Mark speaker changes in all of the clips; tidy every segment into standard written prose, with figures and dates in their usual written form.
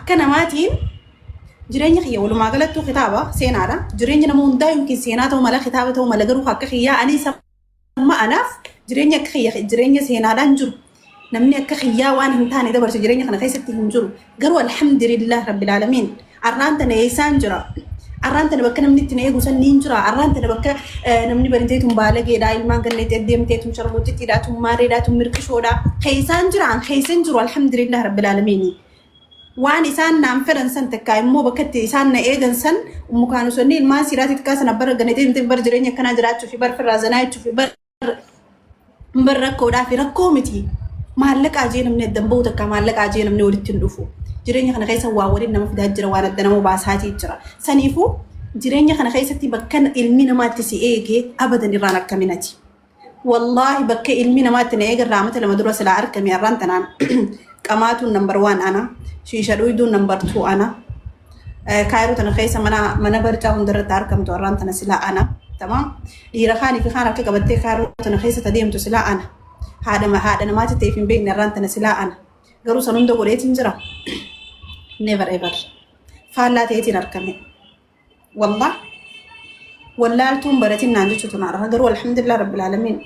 Speaker 1: Akka namaatiin jireenya kiyya walumaa galattuu kitaaba seenaadha. Jireenya nama hundaa yookiin seenaa ta'uu mala, kitaaba ta'uu mala, garuu akka kiyyaa ani amma anaaf jireenya akka kiyya jireenya seenaadhaan jiru. Namni akka kiyyaa waan hin taane dabarse jireenya kana keessatti hin jiru. Garuu alhamdulillah rabbil aalamiin. Arraan tana eessaan jira? Arraan tana bakka namni itti na eegu san niin jira. Arraan tana bakka namni barintee tun baalageedha, ilmaan ganneetti deemtee tun sharmuuxxittiidha, tun maareedha, tun mirqishoodha. Keessaan jira, an keessan jiru alhamdulillah rabbil aalamiin. Waan isaan naan fedhan san takkaa immoo bakka itti isaan na eegan san mukaanusonni ilmaan siiraatii xiqqaa sana bara ganneetti deemtee bara jireenya akkanaa jiraachuu fi bara firraa zanaa jechuu fi bara bar rakkoodhaa fi rakkoo miti. Maallaqaa jee namni addan bahu takka maallaqaa jee namni walitti hin dhufu. Jireenya kana keessa waa waliin nama fidaa jira, waan adda nama baasaatii jira. Saniifuu jireenya kana keessatti bakka ilmi namaatti si eege abadan irraan akkaminati. Wallaahi bakka ilmi namaatti na eege irraa amata 2 dura silaa argame arraan tanaan qamaatuun number one ana, shiisha dhuyduun number two ana. Kaayiroo tana keessa mana barcaa hundarratti argamtu arraan tana silaa ana. Tamaam. Dhiira kaanii fi kaan harka qabattee kaayiroo tana keessa ta deemtu silaa ana. Haadha namaatti ta'eef hin beekne arraan tana silaa ana. Garuu san hunda godheetiin jira. Never ever. Faallaa ta'eetiin argame. Wallah. Wallaaltuun baratin naan jechuutu naara. Garuu alhamdulillah rabbil aalamiin.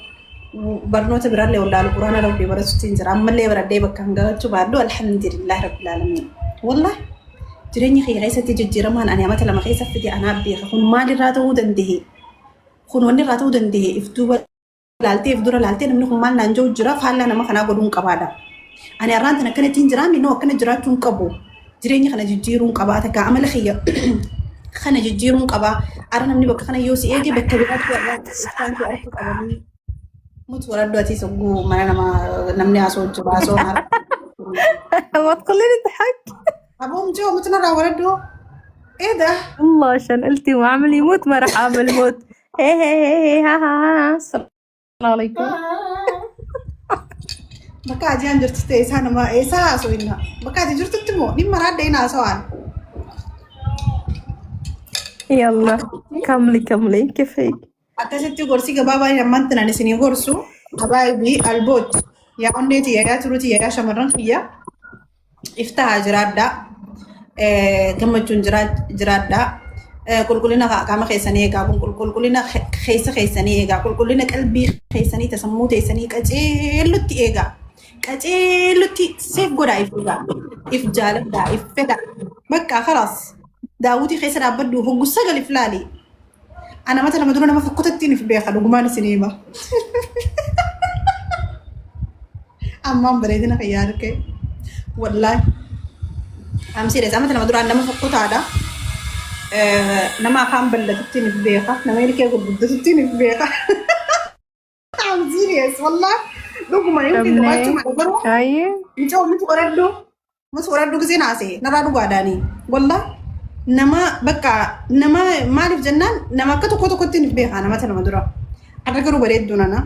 Speaker 1: Barnoota biraallee wallaalu quraana rabbii baratuutiin jira. Ammallee baradhee bakka hin gahachuu baadhu alhamdulillah rabbil aalamiin. Wallah. Jireenya kiyya keessatti jijjiiramaan ani amata 2 keessa fide anaa beeka. Kun maalirraa ta'uu danda'e? Kun wanni irraa ta'uu danda'e if duuba laaltee if dura laaltee namni kun maal naan jiru jira, faallaa nama kanaa godhuun qabaadha. Ani har'aan tana akkanatti hin jiraami noo akkana jiraachuu hin qabu. Jireenya kana jijjiiruun qabaa, takka amala kiyya kana jijjiiruun qabaa. Ara namni bakka kana yoo si eege bakka biraatti har'aa isaan kee harka qabanii mutu waraddu ati sogguu mana nama namni haasoo jiru haasoo haara.
Speaker 2: ما تخليني اضحك.
Speaker 1: Aboo mucaa mutu narraa waraddu. Eeda.
Speaker 2: والله عشان قلتي واعملي موت ما راح اعمل موت. هي هي هي هي ها ها ها، السلام عليكم.
Speaker 1: Bakka ajiyaan jirtu ta'e isaa nama eessaa haasoo inna. Bakka ati jirtutti immoo dhimma raadda hin haasawaan.
Speaker 2: يلا كملي كملي، كيف هيك؟
Speaker 1: Akkasitti gorsi gabaabaa ammaan tanaan isinii gorsu habaayibii alboot yaa onnee tiyya, yaa turuu tiyya, yaa shamarran kiyya, iftahaa jiraadhaa, gammachuun jiraadhaa, qulqullina qaama keessanii eegaa, qulqullina keessa keessanii eegaa, qulqullina qalbii keessanii tasammuu teessanii qaceellutti eegaa, qaceellutti seef godhaa, if eegaa, if jaaladhaa, if fedhaa. Bakka khalaas daawwitii keessa dhaabbadhu hoggu sagal if laali. Ana mata 2 dura nama fokkotattiin if beeka, dhugumaan isin hima. Ammaan bareedina kiyyaa arge. Wallaahi. I'm serious. Amata 2 duraan nama fokkotaadha. Nama afaan bal'atuttiin if beeka. Nama ilkee gurguddatuttiin if beeka. I'm serious. Wallaahi. Dhuguma yookiin gabaachuu mala garuu
Speaker 2: Aye.
Speaker 1: mucaa mutu qoradhu. Mutu qoradhu gisee naasee narraa dhugaadhaanii. Wallaahi. Nama bakka nama maaliif jennaan nama akka tokko tokkotti if beeka nama 2 dura. Har'a garuu bareedduu nana.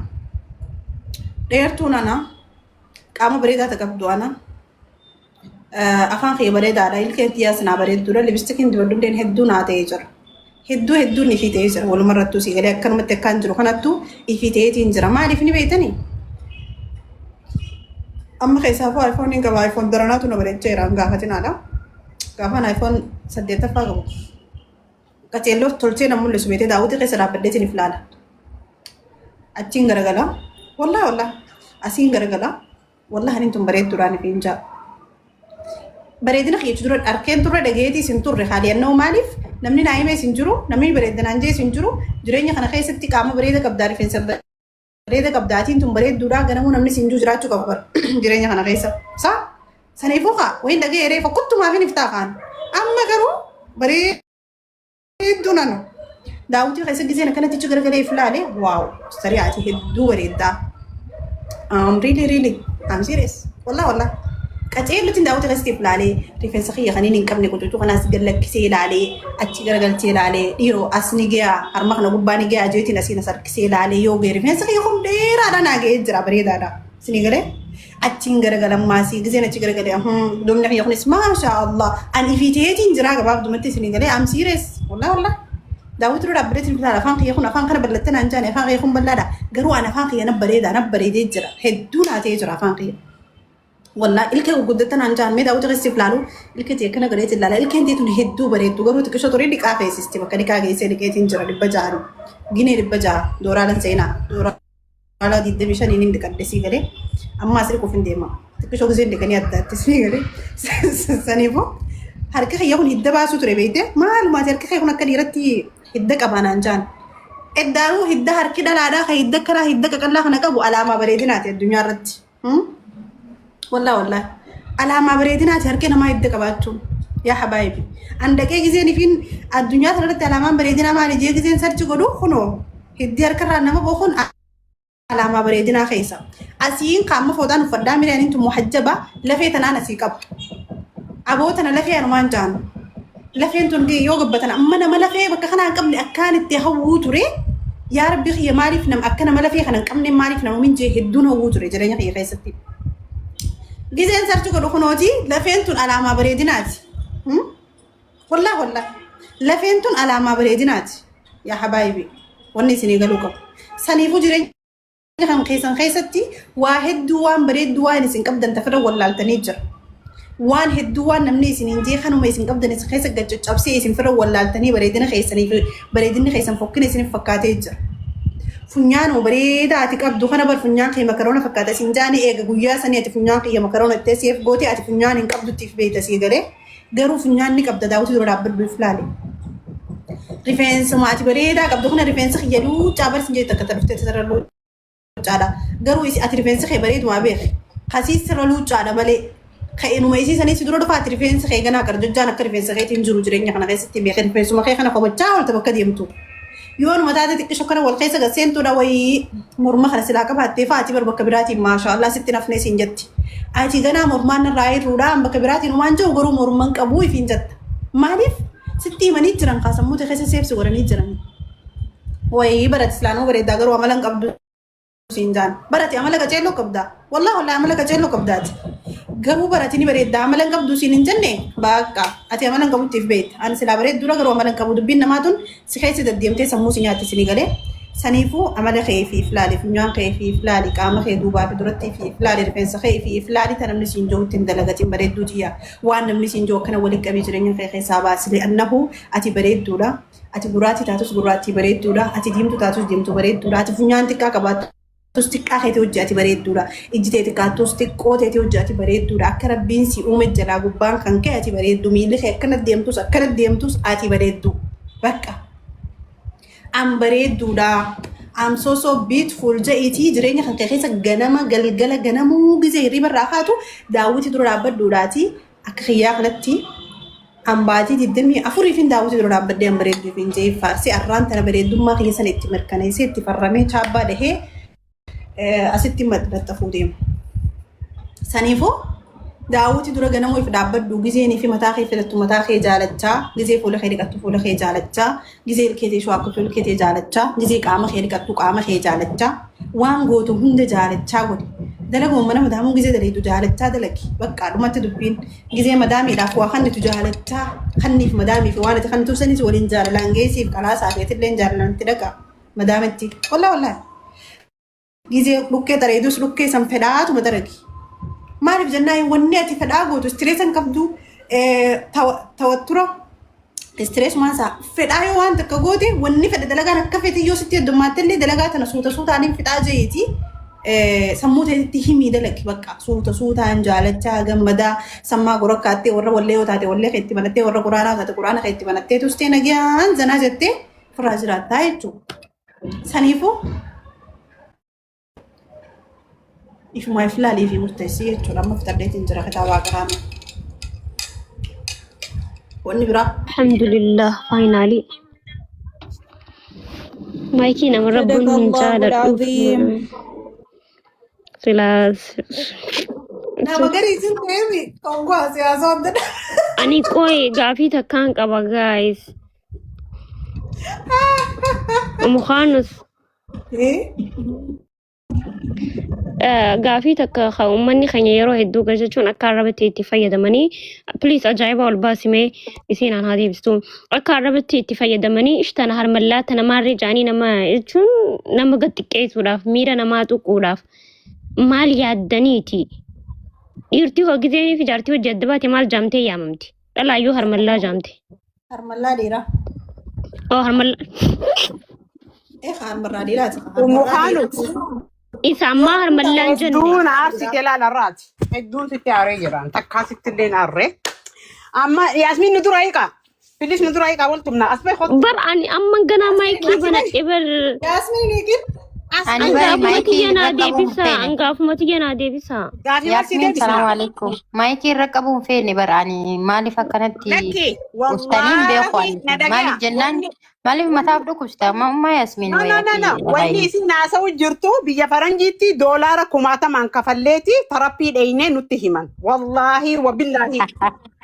Speaker 1: Dheertuu nana. Qaama bareedaa ta'e qabdu ana. Afaan kiyya bareedaadha. Ilkeen tiyyaas naa bareedduudha. Lipstickiin dibadhulleen hedduu naa ta'ee jira. Hedduu hedduun ifii ta'ee jira. Walumarrattuu si galee akkanumatti akkaan jiru kanattuu ifii ta'eetiin jira. Maaliif ni beektanii? Amma keessaafuu iPhone hin qaba. iPhone daranaatu na bareechaa jira. Hin gaafatinaadha. Gaafaan iPhone 8ffaa qabu. Qaceelloo tolchee na mul'isu beetee daawwitii keessa dhaabbadheetiin if laala. Achiin garagala. Wallaahi wallaahi. Asiin garagala. Wallaahi aniin tun bareedduudhaan ifiin jaa. Bareedina kiyya dura arkeen turre dhageetii isin turre haaliyannoo maaliif namni naa himee isin jiru, namni bareedinaan jee isin jiru, jireenya kana keessatti qaama bareeda qabdaa, rifeensa bareeda qabdaatiin tun bareedduudhaa ganamuu namni isin jiru jiraachuu qaba bara jireenya kana keessa. Saa saniifuu kaa wayin dhagee eree fokkuttumaaf hin iftaa kaan amma garuu bareedduu nanu. Daawwitii keessa giseen akkanatti achi garagalee if laale, wow, sari'aati hedduu bareeddaa. Really really, I'm serious. Wallah wallah. Qaceellutti daawwitii keessatti if laalee rifeensa kiyya kaniin hin qabne qucucuu kanaas gad lakkisee ilaalee achi garagalchee ilaalee dhiiroo as ni gayaa harma kana gubbaa ni gayaa jeetiin asiin as harkisee ilaalee yoo ga'e rifeensa kiyya kun dheeraadha naa ga'ee jira, bareedaadha. Isinii galee achiin garagalammaasii giseen achi garagalee dumni kiyya kunis maasha Allah an ifii ta'eetiin jira gabaabdumatti isinii galee I'm serious, wallah wallah. Daawwitu dura dhaabbateetiin filaala afaan kiyya kun afaan kana bal'attee naan jaane, afaan kiyya kun bal'aadha, garuu an afaan kiyya na bareeda, na bareedee jira, hedduu naa ta'ee jira afaan kiyya. Wallaa ilkee gurguddatan aan jaan mee daawwiti keessiif laalu ilkee tee akkana godheetiin laala ilkeen tee tun hedduu bareeddu garuu xiqqishoo turee dhiqaa feesisti bakka dhiqaa geessee dhiqeetiin jira 600 ginee 600 dooraalan seenaa dooraalaa 25 niin dhiqadhe sii galee amma as dhiquuf hin deema xiqqishoo giseen dhiqanii addaatti sii galee saniifuu harki kiyya kun hidda baasuu ture beekte maalumaati harki kiyya kun akka dhiiratti hidda qabaa naan jaan eddaanuu hidda harki dhalaadhaa kan hidda akkanaa hidda qaqallaa kana qabu alaamaa bareedinaati addunyaa irratti. Wallah wallah. Alaamaa bareedinaati harkee namaa hidda qabaachuun. Yaa habaayibi. An dhaqee gizeen ifiin addunyaa kanarratti alaamaan bareedinaa maali jee gizeen sarchi godhu kunoo hiddi harkarraa nama bookuun alaamaa bareedinaa keessa. Asiin kaamma foodaan uffadhaa miree tun muhajjaba lafee tanaan asii qaba. Aboo tana lafee anumaan jaan. Lafeen tun yoo gabbatan amma nama lafee bakka kanaa hin qabne akkaan itti hawwuu ture. Yaa Rabbi kiyya maaliif nama akka nama lafee kana hin qabne maaliif nama minjee hedduun hawwuu ture jireenya kiyya keessatti. Gizeen sarchi godhu kunooti lafeen tun alaamaa bareedinaati. Wallah wallah lafeen tun alaamaa bareedinaati. Yaa habaayibi wanni isinii galuu qabu. Saniifuu jireenya kan keessan keessatti waa hedduu waan bareedduu waan isin qabdan tafirra wallaaltanii jira. Waan hedduu waan namni isiniin jee kanuma isin qabdan isin keessa gad caccabsee isin firra wallaaltanii bareedina keessanii fi bareedinni keessan fokkina isinif fakkaatee jira. Funyaanuma bareedaa ati qabdu kana bar funyaan kee makaroona fakkaata isin jaanii eega guyyaa sanii ati funyaan kiyya makaroona ittee siif goote ati funyaan hin qabduttiif beekta sii galee garuu funyaan ni qabda daawwitii dura dhaabbadhu if laale. Rifeensuma ati bareedaa qabdu kana rifeensa kiyya luuccaa bar sin jettu akka dhuftee sirra luuccaadha. Garuu isi ati rifeensi kee bareedumaa beeki. Kasii sirra luuccaadha malee. Ka'inuma isii sanii si dura dhufa ati rifeensi kee ganaa qarjojjaan akka rifeensa keetiin jiru jireenya kana keessatti beeki rifeensuma kee kana komachaa oolta bakka deemtu. Yoo numa taate xiqqisho kana wal keessa gad seentuudha wayii morma kana silaa qabaattee fa'a ati bar bakka biraatiin maashaallah sitti nafnee siin jetti. Ati ganaa mormaan narraa hirruudha bakka biraatiin waan jiru garuu morman qabuu ifiin jetta. Maaliif sitti himanii jiran kaa sammuu tee keessa seefsi godhanii jiran. Wayii barati silaanuu bareeddaa garuu amala hin qabdu siin jaan. Barati amala qaceelloo qabda. Wallahi wallahi amala qaceelloo qabdaati. Garuu barati ni bareeddaa amala hin qabdu siin hin jenne baaqqa. Ati amala hin qabuttiif beekta. Ani silaa bareedduudha garuu amala hin qabu. Dubbiin namaa tun si keessa deddeemtee sammuu si nyaatti isinii galee. Saniifuu amala kee fi ilaali, funyaan kee fi ilaali, qaama kee duubaa fi duratti fi ilaali, rifeensa kee fi ilaali ta namni siin jirutti hin dalagatin bareedduu tiyya. Waan namni siin jiru akkana walitti qabii jireenya kee keessaa baasi. Li'annahu ati bareedduudha. Ati gurraattii taatus gurraattii bareedduudha. Ati diimtuu taatus diimtuu bareedduudha. Ati funyaan xiqqaa qabaattus xiqqaa keetii hojii ati bareedduudha. Ijji tee xiqqaattus xiqqoo teetii hojii ati bareedduudha. Akka rabbiin si uume jalaa gubbaan kan ka'e ati bareeddu. Miilli kee akkana deemtus akkana deemtus ati bareeddu. Bakka. An bareedduudha. I'm so so beautiful ja'iitii jireenya kan kee keessa ganama galgala ganamuu gizee hirriba irraa kaatu daawwitii dura dhaabbadhuudhaati akka kiyyaa kanatti an baatii 24 fin daawwitii dura dhaabbadhee an bareedduu fin jee faarsee arraan tana bareeddummaa kiyya sana itti mirkaneessee itti farramee chaabbaa dhahee asitti maxxafuu deema. Saniifuu daawwitii dura ganamuu if dhaabbadhu gizeenii fi mataa kee filattu mataa kee jaalachaa gizee fuula kee dhiqattu fuula kee jaalachaa gizee ilkee tee shwaakkutu ilkee tee jaalachaa gizee qaama kee dhiqattu qaama kee jaalachaa waan gootu hunda jaalachaa godhi. Dalaguma mana madaamuu gizee daleetu jaalachaa dalagi. Bakka dhumatti dubbiin gizee madaamiidhaaf waa kannitu jaalachaa kanniif madaamii fi waan ati kannituuf sanis waliin jaalalaan geessiif qalaasaa fi atilleen jaalalaan itti dhaqa madaamitti. Wallaa wallaa. Gizee dhukkee xareedus dhukkee san fedhaatuma daragi. Maaliif jennaan wanni ati fedhaa gootu istireesa hin qabdu tawattura istireesumaan isaa fedhaa yoo waan takka goote wanni fedhe dalagaan akka fete yoo sitti heddummaatti illee dalagaa tana suuta suutaan hin fixaa jeeti sammuu teetitti himii dalagi bakka suuta suutaan jaalachaa gammadaa sammaa gorakkaattee warra wallee yoo taate wallee keetti banattee warra quraanaa yoo taate quraana keetti banattee tustee nagaan zanaa jettee firraa jiraattaa jechuudha. Saniifuu ifumaa if laalii fi murteessii jechuudha. Amma fixadheetiin jira kitaabaa qaraama. Wanni biraa
Speaker 3: Alhamdulillah finally. Maayikii namarra bu'uun hin
Speaker 2: Sadaqallahu
Speaker 3: jaaladhu.
Speaker 2: al-aziim.
Speaker 3: Silaa
Speaker 1: nama garii isin ta'eemi kongoa siyaasaa adda
Speaker 3: ani qoy gaafii takkaan qaba guys. Mukaanus gaafii takka kan uummanni keenya yeroo hedduu jechuun akka arrabatti itti fayyadamanii, please ajaa'iba ol baasimee isiin aan haa deebistu, akka arrabatti itti fayyadamanii ishtana harmallaa tana maarree jaanii nama jechuun nama gad xiqqeessuudhaaf, miira namaa tuquudhaaf maal yaaddaniiti? Dhiirtii hoo gizeenii fi jaartii hojii adda baate maal jaamtee yaamamti? Dhalaayyuu harmallaa jaamte.
Speaker 1: Harmallaa dhiiraa.
Speaker 3: Oo harmallaa.
Speaker 1: Eh harmarraa dhiiraati.
Speaker 4: Ummu
Speaker 1: Harmarraa
Speaker 4: Kaanut.
Speaker 1: dhiiraa.
Speaker 3: Isa ammaa harmallaan jenne.
Speaker 4: Hedduun aarsite laala irraati. Hedduun sitti aaree jiraan. Takkaa sitti illee hin aarree. Amma Yaasmiin nu dura hiikaa. Filis nu dura hiikaa wal tumna. As bahi kottu.
Speaker 3: Bar ani amma ganaa maayikii banadhe bar.
Speaker 1: Yaasmiin hiikin.
Speaker 5: Ani bari
Speaker 3: Hangaafuma
Speaker 5: maayikii
Speaker 3: tiyya
Speaker 5: irra
Speaker 3: naa
Speaker 5: qabuu hin
Speaker 3: deebisa.
Speaker 5: feene.
Speaker 3: Hangaafuma tiyya naa deebisa.
Speaker 4: Gaafii marsii
Speaker 5: Yaasmiin
Speaker 4: deebisna.
Speaker 5: salaamu alaikum. Maayikii irra qabuu hin feene bara ani maaliif akkanatti
Speaker 4: Lakki
Speaker 5: uftanii hin beeku
Speaker 4: wallaahi
Speaker 5: ani.
Speaker 4: na
Speaker 5: Maaliif
Speaker 4: dhagaya.
Speaker 5: jennaan
Speaker 4: Wanni
Speaker 5: maaliif mataaf dhukkubsita? Amma Yaasmiin
Speaker 4: No, no, no, no.
Speaker 5: wayaati
Speaker 4: Wanni
Speaker 5: walaayii.
Speaker 4: isin haasa'u jirtu biyya faranjiitti doolaara kumaatamaan kafalleeti tarappii dheeynee nutti himan. Wallaahi wabillaahi.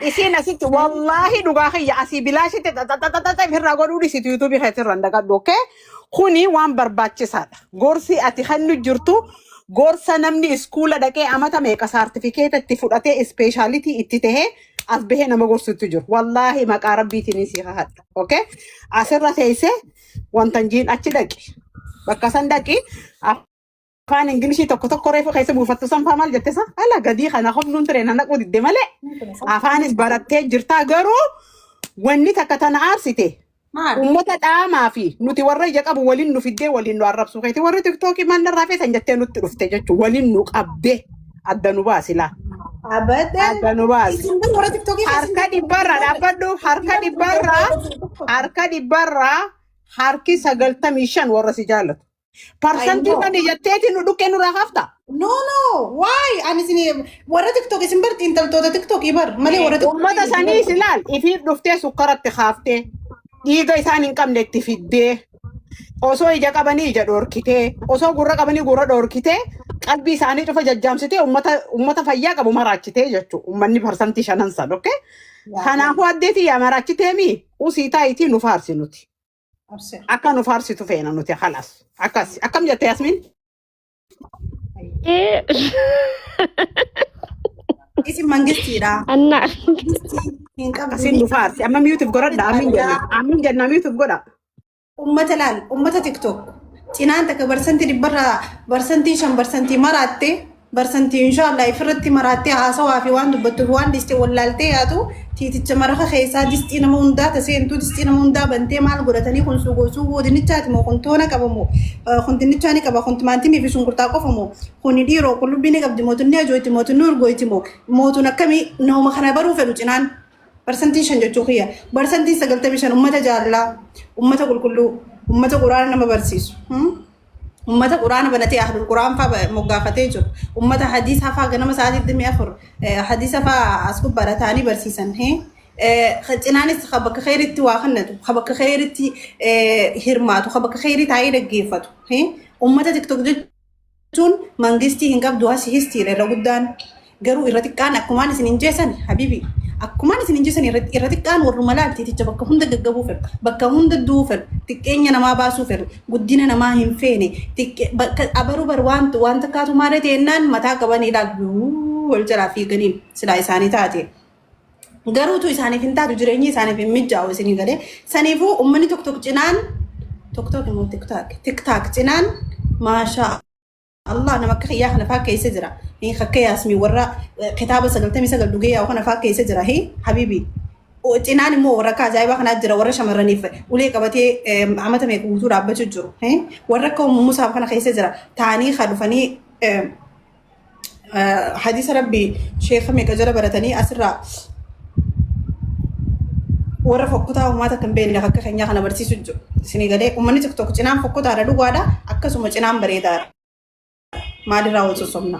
Speaker 4: Isin asitti wallaahi dhugaa kiyya asii bilaashitti xaxaxaxaxa irraa godhuu dhisitu yuutuubii keetirra hin dhaqadhu. Okay? Kuni waan barbaachisaadha. Gorsi ati kennu jirtu gorsa namni iskuula dhaqee amata meeqa saartifikeeta itti fudhatee ispeeshaalitii itti tahee as bahee nama gorsutti jiru. Wallaahi maqaa rabbiitiin si haadha. Okay? Asirra teessee wanta hin achi dhaqi. Bakka san dhaqi afaan Ingilishii tokko tokko reefu keessa buufattu san faa maal jette sa? Ala gadii kana hobnuun ture na naquu didde malee. Afaanis barattee jirtaa garuu wanni takka tana aarsite
Speaker 1: Maal?
Speaker 4: Uummata dhaamaa fi nuti warra ija qabu waliin nu fiddee waliin nu arrabsu keeti warri tiktookii maal narraa feetan jettee nutti dhufte jechuun waliin nu qabdee adda nu baasi laa.
Speaker 1: Abadan.
Speaker 4: Adda nu baasi.
Speaker 1: Isin kun warra tiktookii
Speaker 4: Harka dhibbarraa dhaabbadhu harka dhibbarraa harka dhibbarraa harki 95 warra si jaallatu. Parsantii
Speaker 1: know.
Speaker 4: kan jetteeti nu dhukkee nurraa hafta.
Speaker 1: No no why ani isin warra tiktook isin bar xiinxaltoota tiktookii bar malee warra
Speaker 4: Uummata sanii ilaal ifiif dhuftee sukkaratti haaftee dhiiga isaan hin qabne itti fiddee osoo ija qabanii ija dhorkitee osoo gurra qabanii gurra dhorkitee qalbii isaanii cufa jajjaamsitee uummata uummata fayyaa qabu maraachitee jechuudha. Uummanni parsantii shanan san okay? Kanaafuu addeetii yaa maraachitee mi usii taayitii nu faarsi nuti. Akka nu faarsitu feena nuti halas. Akkas akkam jette Yasmin?
Speaker 3: Eh.
Speaker 1: Isin mangistiidha.
Speaker 3: Anna.
Speaker 1: Hin qabdu.
Speaker 4: Akkasiin nu faarsi. Amma miyuutiif godhadha. Amin jenna. Amin jenna miyuutiif godha.
Speaker 1: Ummata laal ummata tiktok cinaan takka barsantii dhibbarraa barsantii shan barsantii maraatte barsantii inshaallah ifirratti maraattee haasawaa fi waan dubbattuuf waan dhiste wallaaltee yaatu tiiticha maraqa keessaa distii nama hundaa taseentuu distii nama hundaa bantee maal godhatanii kun suugoo suugoo dinnichaati moo kun toona qaba moo kun dinnichaa ni qaba kun timaatimii fi shunkurtaa qofa moo kun dhiiroo qullubbii ni qabdi moo tunni ajooyti moo tunni urgooyti moo mootuun akkamii nama kana baruu fedhu cinaan Parsantiin shan jechuu kiyya. Parsantiin 95 ummata jaalalaa, ummata qulqulluu, ummata quraana nama barsiisu. Ummata quraana banatee ahlul quraan faa moggaafatee jiru. Ummata hadiisa faa ganama sa'aatii 24 hadiisa faa as gubbaadha ta'anii barsiisan. Cinaanis ka bakka kheyritti waa kennatu, ka bakka kheyritti hirmaatu, ka bakka kheyrii taa'ee dhaggeeffatu. Ummata tiktok jechuun mangistii hin qabdu asi histiidha irra guddaan. Garuu irra xiqqaan akkumaan isin hin jeesan habibi. Akkumaan isin hin jeesan irra xiqqaan warruma laaltiiticha bakka hunda gaggabuu fedhu, bakka hunda du'uu fedhu, xiqqeenya namaa baasuu fedhu, guddina namaa hin feene, bakka abaruu bar waan waan takkaatu maal ta'ennaan mataa qabanii ilaalu wal jalaa fiiganiin silaa isaanii taate. Garuutu isaaniif hin taatu jireenyi isaaniif hin mijaa'u isinii galee. Saniifuu uummanni tokko tokko cinaan tokko tokko immoo tiktaak tiktaak cinaan maashaa Allah nama akka kiyyaa kana faa keessa jira. Hin akka Yaasmin warra kitaaba 99 dhugee yaa'u kana faa keessa jira. Hi habibi. Cinaan immoo warra akka ajaa'ibaa kanaa jira warra shamarraniif ulee qabatee amata meeqa guutuu dhaabbachuu jiru. Warra akka Musaaf kana keessa jira. Taanii kan dhufanii hadiisa rabbii sheeka meeqa jala baratanii asirraa warra fokkotaa uummata kan beekne akka keenyaa kana barsiisu jiru. Isinii galee uummanni tokko tokko cinaan fokkotaadha dhugaadha akkasuma cinaan bareedaadha. Maalirraa wal sossobna?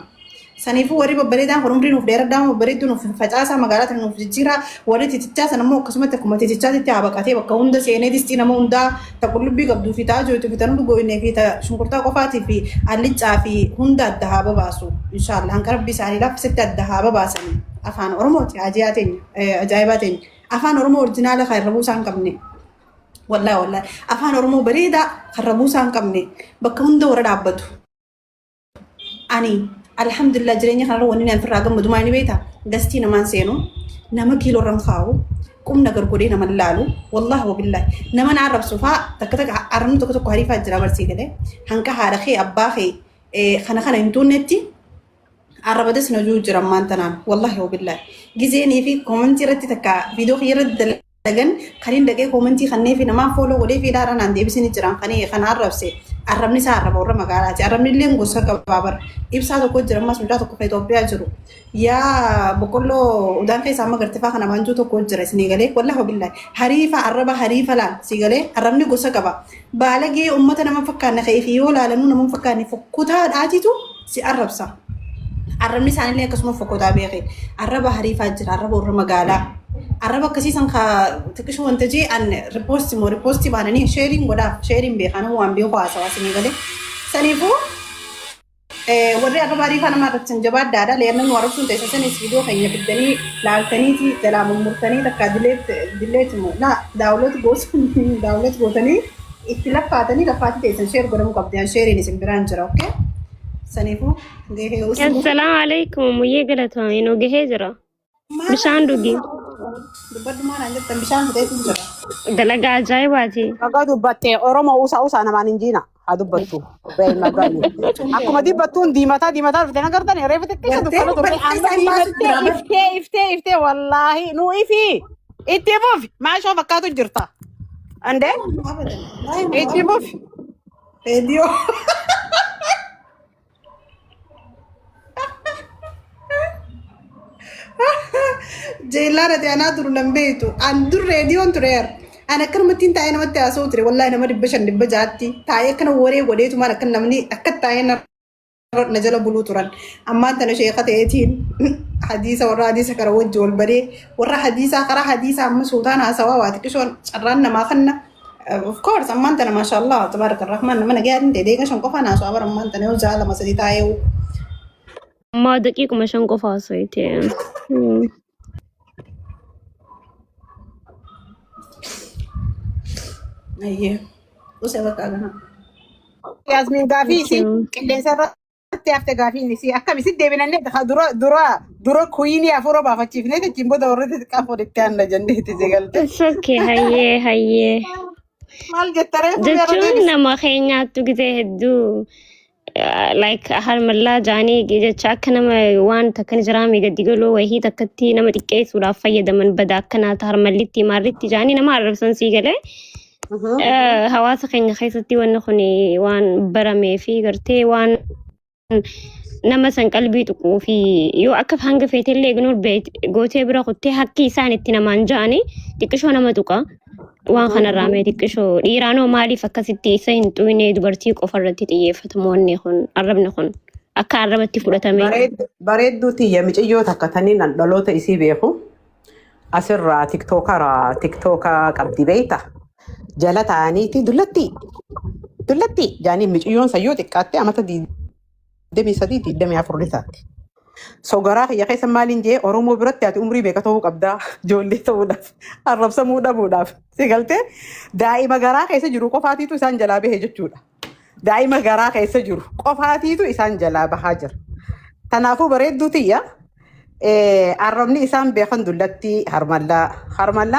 Speaker 1: Saniifuu warri babbareedaan kun umrii nuuf dheeradhaa babbareedduu nuuf facaasaa magaalaa tana nuuf jijjiiraa warri titichaa sana immoo akkasumatti akkuma titichaatitti haa baqatee bakka hunda seenee distii nama hundaa ta qullubbii qabduu fi ta ajooytuu fi ta nu goynee fi ta shunkurtaa qofaatii fi allicaa fi hunda adda haa babaasu inshaallah hanqa rabbii isaanii laaffisitti adda haa babaasanii afaan oromooti ajiyaa teenya ajaa'ibaa teenya afaan oromoo orjinaala kan irra buusaa hin qabne. Wallahi wallahi afaan oromoo bareedaa kan irra buusaa hin qabne bakka hunda warra dhaabbatu. Ani alhamdulillah jireenya kanarra wanni ani ofirraa gammadu maal ni beektaa? Gastii namaan seenu, nama kiiloo irra hin kaa'u, qubna gar godhee nama hin laalu, wallahi wabillahi nama na arrabsu faa takka takka arrabni tokko tokko hariifaa jira barsii galee hanqa haadha kee abbaa kee kana kana hin tuunnetti Arrabates na jiru jira ammaan tanaan wallahi wabillahi. Gizeenii fi koomentii irratti takka viidiyoo kiyya irratti dalagan kan hin dhaqee koomentii kannee fi namaa fooloo godhee fi dhaara naan deebisini jiran kan kan arrabse. Arrabni isaa arraba warra magaalaati. Arrabni illee gosa qabaa bara. Ibsaa tokko jira ammas mucaa tokko kan Itoophiyaa jiru. Yaa boqqolloo udaan keessaa amma gartee faa kana maanjuu tokko jira isinii galee wallahi wabillahi. Hariifa arraba hariifa laal sii galee arrabni gosa qaba. Baalagee uummata nama fakkaanne ka'ee fi yoo laalanuu nama fakkaanne fokkutaadhaatitu si arrabsa. Arrabni isaanillee akkasuma fokkotaa beeke. Arraba hariifaa jira, arraba warra magaalaa. Arraba akkasiisan ka xiqqishuu wanta jee an repost moo repost baananii shareiin godhaaf shareiin beekaa nama waan beeku haasawaa isinii galee. Saniifuu warri arraba hariifaa nama arrabsan jabaaddaadha. Leernan nu arrabsuun ta'e sanis viidiyoo keenya fiddanii laaltaniiti jalaa mummurtanii takka delete moo laa download download gootanii itti laffaatanii laffaatti teessan share godhamuu qabdi. An shareiin isin biraan jira, okay? Saniifuu gahee usuu.
Speaker 3: Assalaamu alaikum muyyee galatoomii nu gahee jira. Bishaan dhugi.
Speaker 1: Dubbadhu maal aan jettan bishaan fiteetu jira.
Speaker 3: Dalagaa ajaa'ibaati.
Speaker 4: Dhagaa dubbattee Oromoo usaa usaa namaan hin jiina haa dubbattu. Akkuma dubbattuun diimataa diimataa dhufte nagartan reefu xiqqeessa
Speaker 1: Gartee
Speaker 4: dukkana turte
Speaker 1: bartee
Speaker 4: amma
Speaker 1: isaan baasu
Speaker 4: diimattee
Speaker 1: jira.
Speaker 4: iftee iftee iftee wallaahi nuu ifi itti fufi maashoo fakkaatu jirta. Andee itti fufi.
Speaker 1: Reediyoo. Jeellaan ati anaa turu nan beektu. An dur reediyoon tureera. An akkanumatti taa'ee namatti haasa'u ture. Wallaahi nama 500 600tti taa'ee akkana waree godheetu maal akka namni akka taa'ee na jala buluu turan. Ammaan tana sheeka ta'eetiin hadiisa warra hadiisa kara wajji wal baree warra hadiisaa karaa hadiisaa amma suutaan haasawaa waa xiqqishoon carraan namaa kanna. Of course ammaan tana maashaallah tabaaraka rahmaan nama nagayaatiin ta'e deeqa 5 qofaan haasawaa bara ammaan tana yoo ja'a 2 3 taa'ee.
Speaker 3: Ammaa daqiiquma 5 qofa haasawite.
Speaker 1: Ayyee. Usee bakka kana.
Speaker 4: Yaasmin gaafii isii qilleensa irratti hafte gaafiin isii akkam isin deebinannee dura dura dura kuyinii afura baafachiifnee achiin booda warri xixiqqaa walitti aanna jenneeti si galte.
Speaker 3: It's okay hayyee hayyee.
Speaker 4: Maal jetta reefu yeroo
Speaker 3: Jechuun
Speaker 4: deebis.
Speaker 3: nama keenyaattu gisee hedduu like harmallaa jaanii jecha akka nama waan takkan jiraame gadi galoo wahii takkatti nama xiqqeessuudhaaf fayyadaman bada akkanaata harmallitti maarritti jaanii nama arrabsan sii galee. Hawaasa keenya keessatti wanni kun waan baramee fi gartee waan nama san qalbii tuquu fi yoo akka hanga feetellee ignore gootee bira kuttee hakki isaan itti namaan ja'anii xiqqishoo nama tuqa. Waan kanarraa mee xiqqishoo dhiiraanoo maaliif akkasitti isa hin xuyne dubartii qofa irratti xiyyeeffatamu wanni kun arrabni kun akka arrabatti fudhatame.
Speaker 4: Bareedduu tiyya micayyoo takka taniin an dhaloota isii beeku asirraa tiktookaraa tiktooka qabdi beeyta jala ta'aniiti dullatti dullatti jaanii micayyoon sayyoo xiqqaatte amata 23 24 ni taatti. So garaa kiyya keessa maaliin jee Oromoo biratti ati umrii meeqa ta'uu qabdaa ijoollee ta'uudhaaf arrabsamuu dhabuudhaaf si galtee daa'ima garaa keessa jiru qofaatiitu isaan jalaa bahe jechuudha. Daa'ima garaa keessa jiru qofaatiitu isaan jalaa bahaa jira. Kanaafuu bareedduu tiyya arrabni isaan beekan dullatti harmallaa harmallaan